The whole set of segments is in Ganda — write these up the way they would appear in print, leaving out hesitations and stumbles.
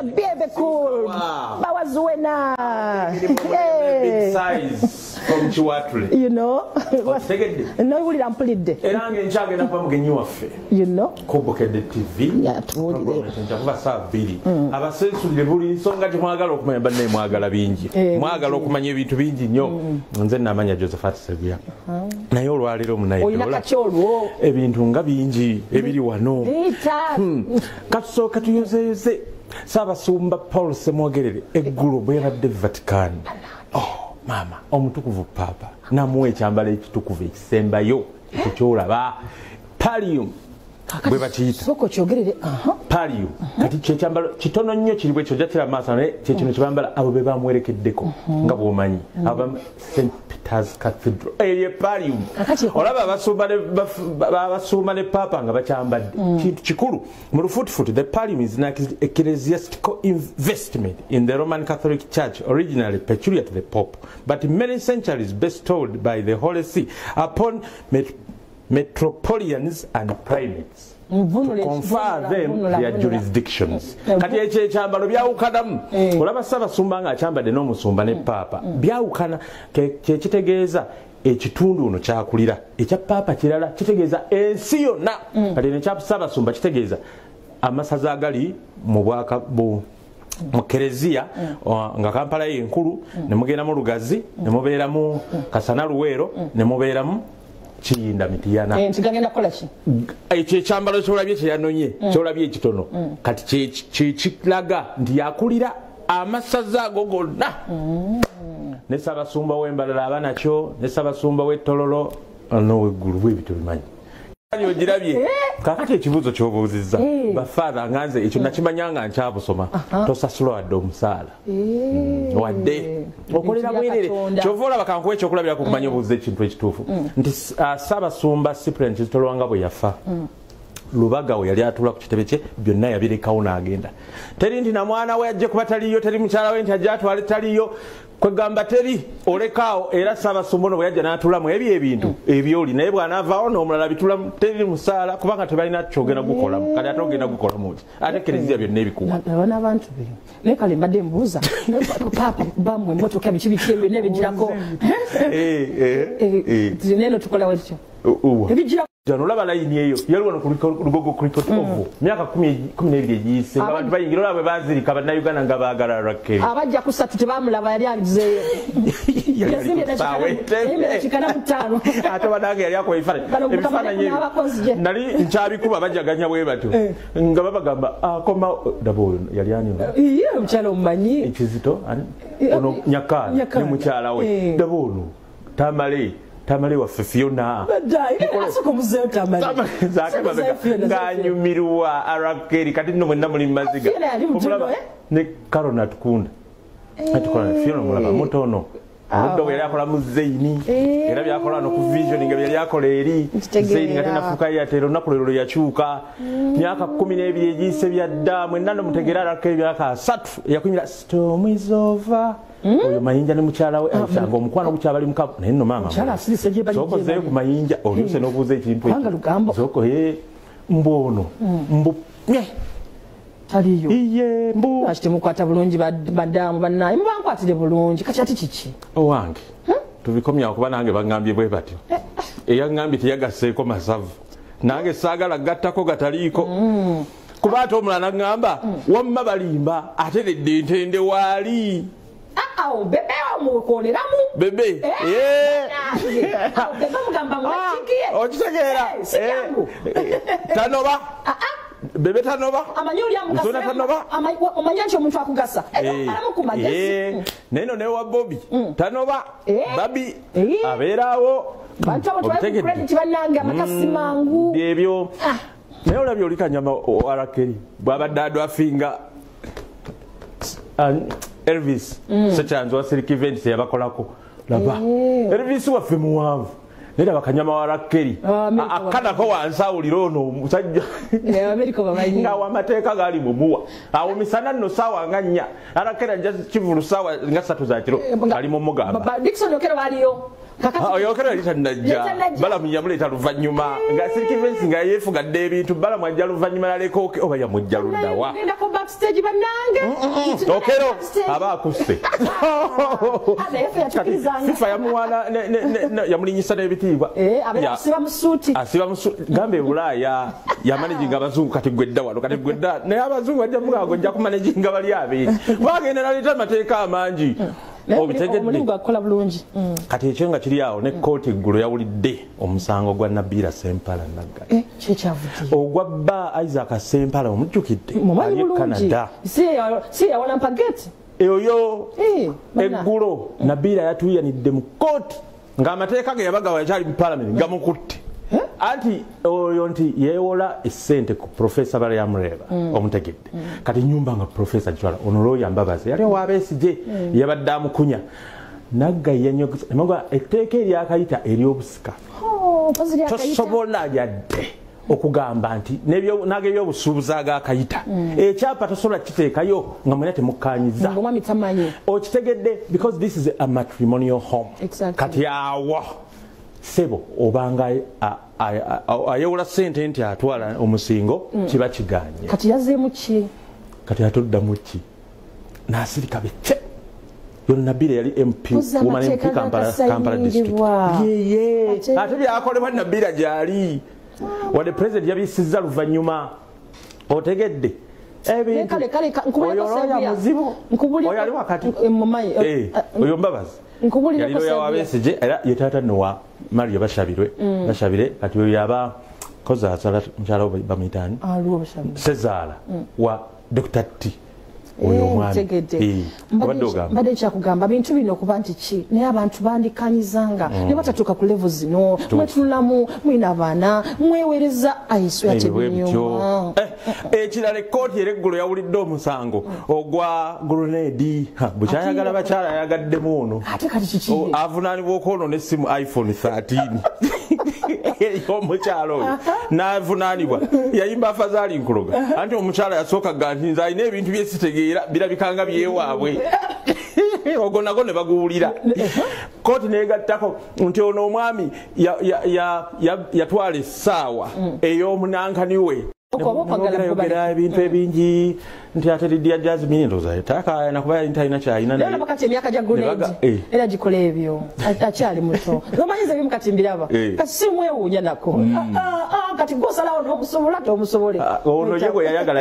Mr. Bebe Cool. Bawa Zuena. Big size from Chiwatule. You know. No, we don't put it. Era nge kuba mugenyi waffe. You know. Ku Bukedde TV. Yeah, tuwulire. Kuba saa 2. Abasensulire buli nsonga gye mwagala okumanya, banne mwagala bingi. Mwagala okumanya ebintu bingi nnyo. Nze namanya Josephat Seguya. Naye olwaleero munaye. Olina kaki olwo? Ebintu nga bingi ebiri wano. Katusooka tuyozeeyoze Ssaabasumba Paul Ssemwogerere eggulo bwe yabadde Vatican. Oh, maama omutukuvu Papa namuwa ekyambalo ekitukuvu ekisembayo ekyo kyolaba pallium bwe bakiyita. Sooka okyogerere. Pallium kati kyekyambalo kitono nnyo kiri bwe kyojja kira maaso, naye kyekino kyebambala abo be bamuwerekeddeko nga bw'omanyi aba St. Peter's Cathedral eyo pallium. Olaba abasumba ne Papa nga bakyambadde kintu kikulu mu lufuutifuuti. The pallium is an ecclesiastical investment in the Roman Catholic Church, originally peculiar to the Pope, but in many centuries bestowed by the Holy See upon metropolitans and primates to confer them their jurisdictions. Kati ekyo ekyambalo byawukanamu. Olaba Ssaabasumba nga akyambadde n'omusumba ne Paapa byawukana. Kyekitegeeza ekitundu ono kyakulira ekya Paapa kirala kitegeeza ensi yonna. Kati nekya Ssaabasumba kitegeeza amasaza agali mu bwaka mu kereziya nga Kampala ye enkulu, ne mugendamu Lugazi, ne mubeeramu Kasana Luweero, ne mubeeramu Kiyinda Mitiyana. Nti kukola ki? Ekyo ekyambalo kyolabye kyeyanonye, kyolabye ekitono, kati kyekiraga nti yakulira amasaza ago gonna. Ne Ssaabasumba w'Embalala aba nakyo, ne Ssaabasumba w'Ettololo n'oweggulu bwebityo bimanyi. Ogirabye kakati ekibuuzo ky'obuuzizza bafaatha nga nze ekyo nakimanya nga nkyabusoma, tosasula wadde omusaala wadde okolera bwerere. Kyova olaba kankuwa ekyokulabirako okumanya obuuza ekintu ekituufu nti Ssaabasumba Cyprian Kizito Lwanga bwe yafa, Lubaga we yali atuula ku kitebe kye byonna yabirekawo n'agenda. Teri nti na mwana we ajje kuba taliyo, teri mukyala we nti ajje atwale taliyo, kwegamba teri olekaawo. Era Ssaabasumba ono bwe yajja n'atuulamu ebyo ebintu ebyoli, naye bw'anaavaawo n'omulala bitulamu, teri musaala kubanga tebalina kyogenda gukolamu. Kati ate ogenda gukolamu ki? Ate kereziya byonna ebikuwa. Abana abantu be naye kale mbadde mbuuza Papa bamwe emmotoka biki biki byonna ebigirako neno tukola wetyo ebigirako. Olaba layini eyo yali wano ku Lugogo Cricket Oval myaka 12 egiyise nga abantu bayingira, olaba bwe baazirika Bannayuganda nga baagala Rakeli. Abajja kusatu tebamulaba, yali abizeeyo. Ate banange yali akuba ebifaananyi nali nkyabikuba bajaganya bwe batyo nga babagamba akoma daba oyo yali ani iye omukyala omumanyi Ekizito ono Nyakaana ne mukyala we daba ono Tamale waffe Fiona ng'anyumirwa Arakeri. Kati nno mwenna muli maziga ne Carol Natukunda Fiona mulaba mutono oludda bwe yali akola mu Zeini, era byakola no ku Vision nga byali akola eri Zeini nga tenafuuka Airtel, olunaku lwe lwe yakyuka myaka 12 egiyise byadda. Mwenna nno mutegeera Arakeri myaka 3 yakunyira storm is over. Oyo Mayinja ne mukyala we Aisha nga omukwano gukyabali mukabu. Naye nno maama sookozeeyo ku Mayinja olyuse n'obuuza ekintu ekyo sooko mbu ono mbu taliyo iye mbu lwaki temukwata bulungi badaamu bannaye mubankwatire bulungi kati ate kiki owange tubikomyawo kuba nange baŋŋambye bwe batyo. Eyaŋŋambye teyagasseeko masavu nange saagala gattako gataliiko kuba ate omulala naŋŋamba wamma balimba ateredde entende waali. Awo bebe wamukoleramu bebe bebe mugamba mwakikiye okitegeera tanoba bebe tanoba amanyi oli amugasa tanoba omanyi nti omuntu akugasa alamu ku magezi. Naye no newa Bobi tanoba babi abeeraawo bantu abo tubawe credit bannange amakasi mangu ebyo. Naye olabye oli kanyama Arakeri bw'abadde adwafinga Elvis Sekyanzi wa Silk Events yabakolako. Laba Elvis waffe muwanvu naye laba kanyama wa Rakeri akanako wansi awulira ono omusajja nga wamateeka gaali mumuwa awo misana nno saawa nga 4 Arakeri ajja kivulu saawa nga 3 za kiro ali mumugamba. Dickson Okello baliyo Oyo Okello yali tannajja. Balamu yamuleeta luvannyuma nga Silk Events nga yeefugadde ebintu. Balamu ajja luvannyuma naleka oba yamujja luddawa. Gendako backstage bannange. Okello aba akusse. FIFA yamuwaana yamulinyisa n'ebitiibwa. Asiba mu suuti. Asiba mu suuti. Gambe e Bulaaya yamanaginga abazungu kati gwe dda wano kati gwe dda naye abazungu bajja mugamba ojja kumanaginga bali abeeri. Bagenda naleeta amateeka amangi. Omulimu gwakukola bulungi. Kati ekyo nga kiri awo ne kkooti eggulo yawulidde omusango gwa Nabilah Ssempala Naggayi. Kyekyavuddeyo. Ogwa bba Isaac Ssempala omujjukidde ali e Canada. Si yawalampa gate. Oyo eggulo Nabilah yatuuyanidde mu kkooti ng'amateeka ge yabagawa yakyali mu paalamenti gamukutte. Anti oyo nti yeewola essente ku Profesa Baryamureeba omutegedde. Kati nyumba nga Profesa gitwala ono looya Mbabazi yali owa Besigye yabadde amukunya. Naggayi yanyogereza etteeka eryakayita ery'obusika. Tosobola yadde okugamba nti n'ag'ebyobusuubuzi agakayita ekyapa tosobola kiteekayo nga mwena temukkaanyiza. Okitegedde because this is a matrimonial home. Kati awo sebo obanga ayewola ssente nti atwala omusingo kiba kiganye. Kati yazzeemu ki? Kati atoddamu ki? N'asirika bicce. Yo Nabilah yali MP, woman MP Kampala district. Yeye. Ate byakolebwa Nabilah gy'ali. Wadde president yabisizza luvannyuma. Otegedde. Ebintu. Oyo looya muzibu. Oyo ali wakati. Oyo Mbabazi. Yali looya wa Besigye era ye taata nno wa Mario Bashabirwe. Bashabire kati oyo yaba koza asala mukyala we bamuyita ani? Sezaala wa Dr. T. Oyo omwami. Mbadde kyakugamba bintu bino okuba nti ki naye abantu bandikanyizanga ne batatuuka ku level zino mwetunulamu mwina abaana mwewereza ayiso yatebinyuma. Ekirala ekkooti era eggulo yawulidde omusango ogwa Grenade. Bukyayagala bakyala ayagaddemu ono. Ate kati kiki? Avunaanibwa okwonoona essimu iPhone 13. Omukyala oyo n'avunaanibwa yayimba afazaali nkuloga anti omukyala yasooka ga nti nze alina ebintu byesitegeera birabika nga byewaabwe ogwo nagwo ne baguwulira. Kkooti n'egattako nti ono omwami yatwala essaawa ey'omunankani we. Yogera ebintu ebingi nti ate Lydia Jazmine ndowooza takaayana kuba yali talina ky'alina naye. Olaba kati emyaka gya Grenade era gikola ebyo akyali muto. Omanyiza ebimu kati mbiraba kati simwewuunya nako. Kati gw'osalawo n'omusobola tomusobole. Ono ye gwe yayagala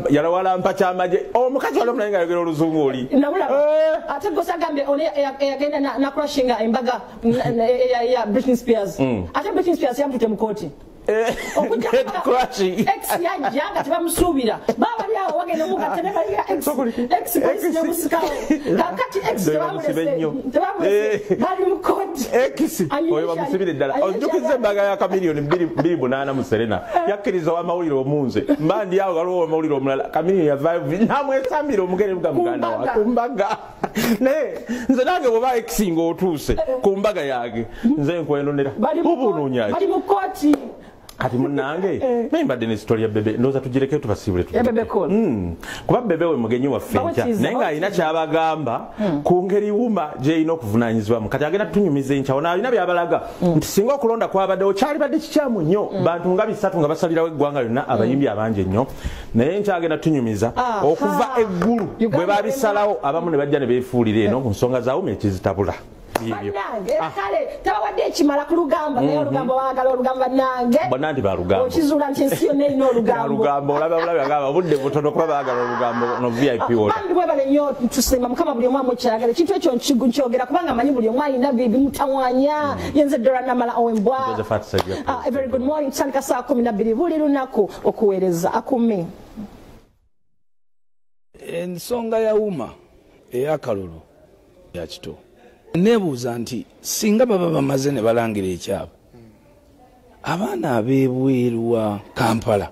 yalawalampa kyamagye omukazi wali omunaye ng'ayogera oluzungu oli. Namulaba ate gw'osagambye ono eyagenda nakurashinga embaga ya Britney Spears. Ate Britney Spears yamutute mu kkooti. Ex yajja nga tebamusuubira baba awo bagenda mukatenekalira ex ex nemusikawo kakati ex tebamulese bali mu kkooti. Ex oyo bamusibire ddala. Ojjukiza embaga ya Chameleone 2008 mu Serena yakkiriza owamawulire omunze mba ndi awo waliwo owamawulire omulala Chameleone yavaayo namwesambira omugere buga muganda wa ku mbaga. Naye nze nange bw'oba ex ng'otuuse ku mbaga yange nze nkwenonera oba onoonyaaki. Bali mu kkooti. Kati munnange naye mbadde ne sitori ya Bebe ndowooza tugireke tubasiibule Bebe Cool. Kuba Bebe we mugenyi waffe enkya naye ng'alina ky'abagamba ku ngeri UMA gy'erina okuvunaanyizibwamu. Kati agenda tunyumiza enkya ono alina by'abalaga nti singa okulonda kwabaddewo kyalibadde kikyamu nnyo bantu nga 3 nga basalirawo eggwanga lyonna abayimbi abangi ennyo naye enkya agenda tunyumiza okuva eggulu bwe babisalawo abamu ne bajja ne beefuulira eno ku nsonga za UMA ekizitabula. Bannange kale tabawadde ekimala ku lugambo naye olugambo baagala olugambo bannange. Bonna nti balugambo. Okizuula nti ensi yonna erina olugambo. Olugambo olaba bulabi agamba obudde butono kuba baagala olugambo no VIP wota. Bambi mwebale nnyo tusiima Mukama buli omu amukyagala. Ekintu ekyo nkyogera kubanga mmanyi buli omu alina bimutawaanya. Yenze Dora Namala Owembwa. A very good morning. Tutandika saa 12 buli lunaku okuweereza akume. Ensonga ya UMA ey'akalulu ya kito. Nebuuza nti singa baba bamaze ne balangira ekyabo abaana ab'ebweru wa Kampala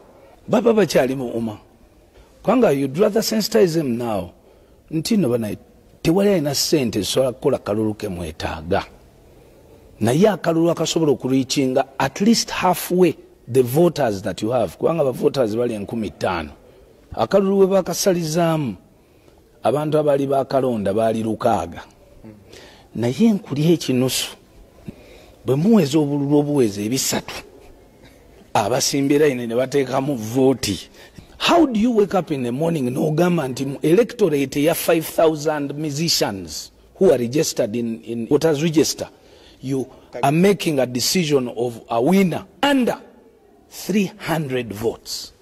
baba bakyali mu UMA kubanga you'd rather sensitize them now nti nno bana tewali alina ssente zisobola kukola kalulu ke mwetaaga naye akalulu akasobola okureachinga at least halfway the voters that you have kubanga ba voters bali 5,000 akalulu we bakasalizaamu abantu abali bakalonda baali 6 naye nkulya ekinusu Bwe muweza obululu obuweza 300, abasimbye line ne bateekamu vooti. How do you wake up in the morning n'ogamba nti mu electorate ya 5000 musicians who are registered in voters register, you are making a decision of a winner under 300 votes?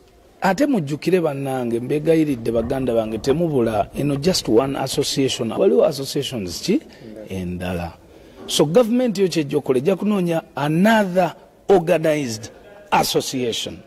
Ate mujjukire bannange, mbegayiridde baganda bange, temubula eno just one association, waliwo associations ki endala. So government yo kyejja okukola, ejja kunoonya another organized association.